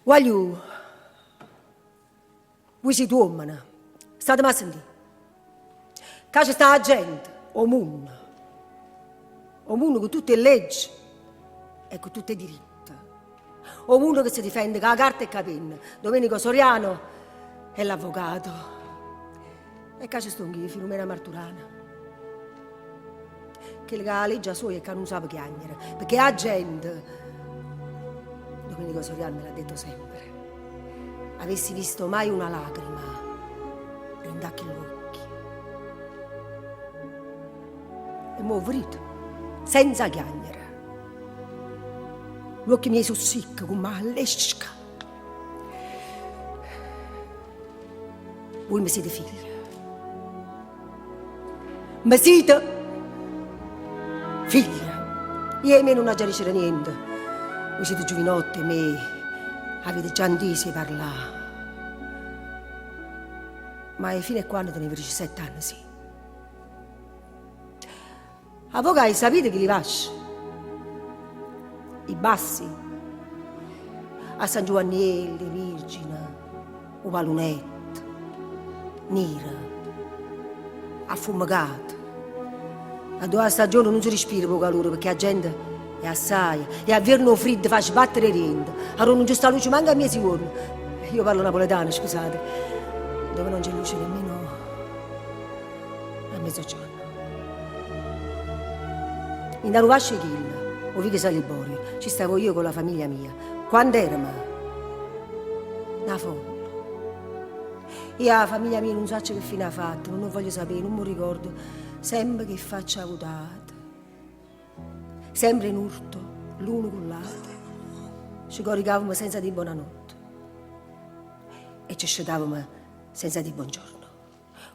Guagliù, vui site uommene, stateme a sentì. Ccà ce sta 'a gente, 'o munno. 'O munno cu tutte 'e leggi e cu tutte 'e diritte. 'O munno che se difende cu 'a carta e cu 'a penna. Domenico Soriano è l'avvocato. E ccà ce stongo io, Filumena Marturana. Chella ca 'a leggia soja è ca nun sape chiagnere, pecché 'a gente, Domenico Soriano me l'ha detto sempre, avessi visto mai una lacrima dint' a chill'uocchie. E mo 'o verite, senza chiagnere. L'uocchie miei so' sicche comm' 'a l'esca. Voi me siete figlia. Me site figlia. Io 'e me nun aggia dicere niente. Voi siete giuvinotte 'e me avite già ntiso 'e parlà. Ma 'e fino 'e quanno tenevo diciassette anne sì. Avvocà, 'e sapite chilli vasce? I bassi? A San Giuvanniello, 'e Virgine, 'o Pallunetto, niro, affumicato, addò 'a stagione nun se respira p' 'o calore pecché 'a gente è assaje e a vierno 'o friddo fa sbattere 'e diente, addò nun ce sta luce manco a miezijuorno, io parlo napoletano, scusate, dove non c'è luce nemmeno a mezzogiorno. Int'a nu vascio 'e chillo, 'o vico San Liborio, ci stavo io con la famiglia mia. Quant'eramo? Na folla. Io 'a famiglia mia nun saccio che fine ha fatto, nun 'o voglio sapè, nun m' 'o ricordo, sempe ch' 'e facce avutate. Sempre in urto, l'uno cu ll'ato. Ce coricavamo senza di' bonanotte e ce scetavamo senza di' bongiorno.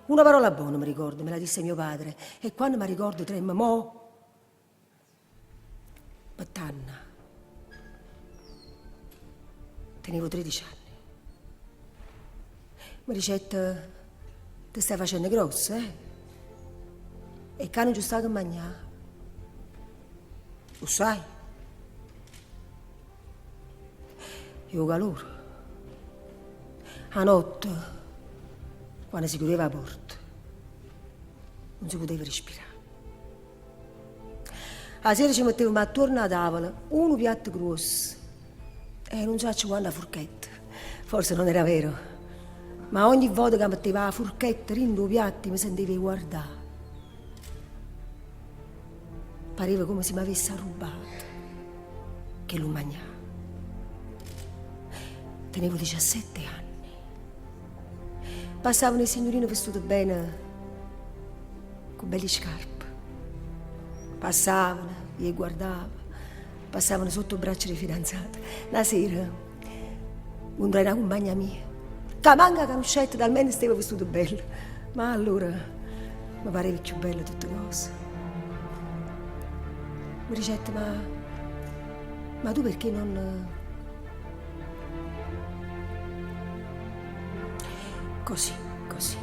Una parola bona, mi ricordo, me la disse mio padre e quanno m' 'a ricordo tremmo mo pe tanno. Tenevo tredici anni. Me dicette, te stai facenno grossa, eh? E ccà nun ce sta che magnà. 'O ssaje? E 'o calore. 'A notte, quanno si chiudeva 'a porta, nun se puteva respirà. 'A sera ce mettevamo attuorno 'a tavola, unu piatto gruosso e nun saccio quanta furchette, forse non era vero, ma ogni vota ca metteva 'a furchetta dint' 'o piatto mi senteva 'e guardà. Pareva comme si m'avesse arrubbato chellu magnà. Tenevo diciassette anni. Passavano 'e signurine vestute bene cu belli scarpe. Passavano, io 'e guardavo, passavano sotto 'o braccio d' 'e fidanzate. Na sera 'ncuntraje na cumpagna mia ca manco 'a canuscette talmente steva vestuta bella. Ma allora me pareva cchiù bella tutte cose. Me dicette ma ma tu perché non. Così, così.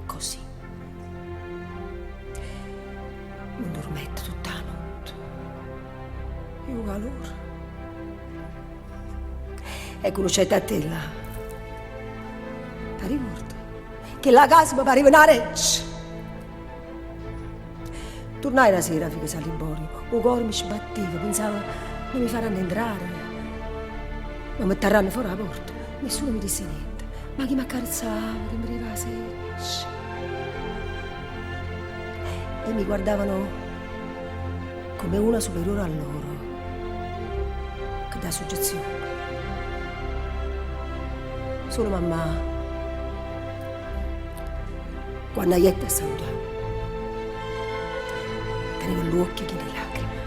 Così. Nun durmette tutta 'a notte. E 'o calore. E cunuscette a te là. T'arricuorde? Chella casa me pareva na reggia. Turnai na sera a Vico San Liborio, 'o core mi sbatteva, pensavo, non mi faranno entrare, me metterranno fora 'a porta. Nessuno mi disse niente, ma chi m'accarezzava, chi mi deva 'a seccia. E mi guardavano come una superiore a loro, che dà soggezione. Solo mammà, quanno 'a jette a salutà, teneva ll'uocchie chine 'e lacrime.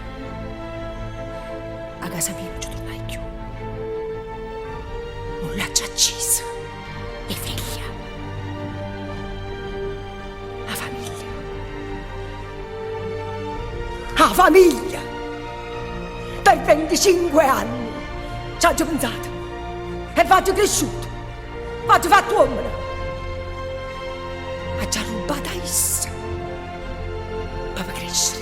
'A casa mia nun ce turnaje cchiù. Nun l'aggio accisa, 'e figlie. 'A famiglia. 'A famiglia! Per venticinque anni c'aggio pensato e v'aggio cresciuto, v'aggio fatto uommene. Aggio arrubbato a isso pe ve crescere.